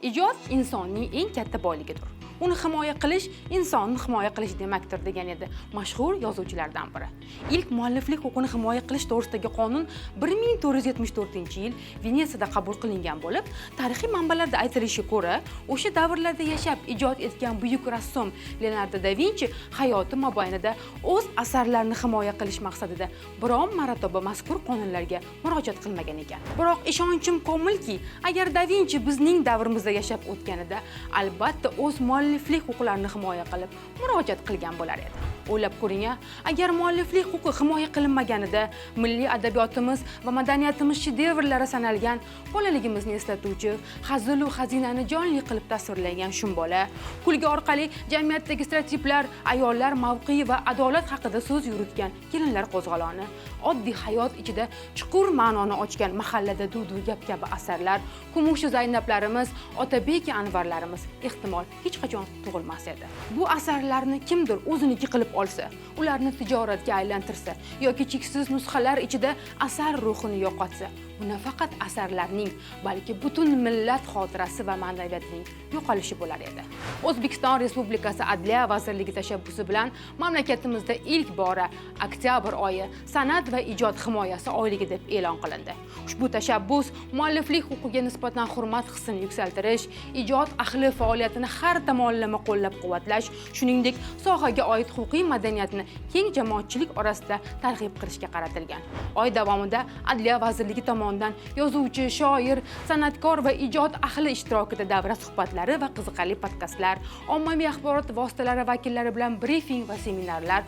Ijod insonning eng katta boyligidir. Uni himoya qilish insonni himoya qilish demakdir, degan edi mashhur yozuvchilardan biri. Ilk mualliflik huquqini himoya qilish to'g'risidagi qonun 1474-yil Venetsiyada qabul qilingan bo'lib, tarixiy manbalarda aytilishiga ko'ra, o'sha davrlarda yashab ijod etgan buyuk rassom Leonardo da Vinchi hayoti mobaynida o'z asarlarini himoya qilish maqsadida biron marotaba mazkur qonunlarga murojaat qilmagan ekan. Biroq ishonchim komilki, agar da Vinchi bizning davrimizda yashab o'tganida, albatta o'z mualliflik huquqlarini himoya qilib murojaat qilgan bo'lar edi. O'ylab ko'ring, a, agar mualliflik huquqi himoya qilinmaganida milliy adabiyotimiz va madaniyatimiz shedevrlari sanalgan, bolaligimizni eslatuvchi, hazilu xazinani jonli qilib tasvirlangan Shumbola, kulgi orqali jamiyatdagi stereotiplar, ayollar mavqei va adolat haqida so'z yuritgan Kelinlar qo'zg'oloni, oddiy hayot ichida chuqur ma'noni ochgan Mahallada duv-duv gap kabi asarlar, Kumushu Zaynablarimiz, Otabek Anvarlarimiz ehtimol hech qachon tug'ilmas edi. Bu asarlarni kimdir o'ziniki qilib olsa, ularni tijoratga aylantirsa yoki cheksiz nusxalar ichida asar ruhini yo'qotsa, bu nafaqat asarlarning, balki butun millat xotirasi va ma'naviyatining yo'qolishi bo'lar edi. O'zbekiston Respublikasi Adliya vazirligi tashabbusi bilan mamlakatimizda ilk bora oktyabr oyi san'at va ijod himoyasi oyligi deb e'lon qilindi. Ushbu tashabbus mualliflik huquqiga nisbatan hurmat hissini yuksaltirish, ijod ahli faoliyatini har tomonlama qo'llab-quvvatlash, shuningdek, sohaga oid huquqiy madaniyatni keng jamoatchilik orasida targ'ib qilishga qaratilgan. Oy davomida Adliya vazirligi tomonidan yozuvchi, shoir, san'atkor va ijod ahli ishtirokida davra suhbatlari va qiziqarli podkastlar, ommaviy axborot vositalari vakillari bilan brifing va seminarlar,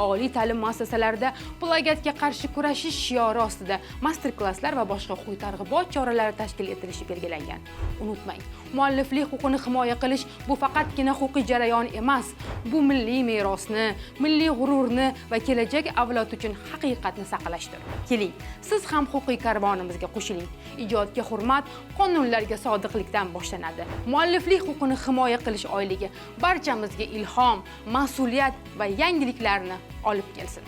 oliy ta'lim muassasalarida plagiatga qarshi kurashish shiori ostida master klasslar va boshqa huquqiy targ'ibot choralari tashkil etilishi belgilangan. Unutmang, mualliflik huquqini himoya qilish bu faqatgina huquqiy jarayon emas, bu milliy merosni, milliy g'ururni va kelajak avlod uchun haqiqatni saqlashdir. Keling, siz ham huquqiy karvonimizga qo'shiling. Ijodga hurmat qonunlarga sodiqlikdan boshlanadi. Mualliflik huquqini himoya qilish oyligi barchamizga ilhom, mas'uliyat va yangiliklarni olib kelsin.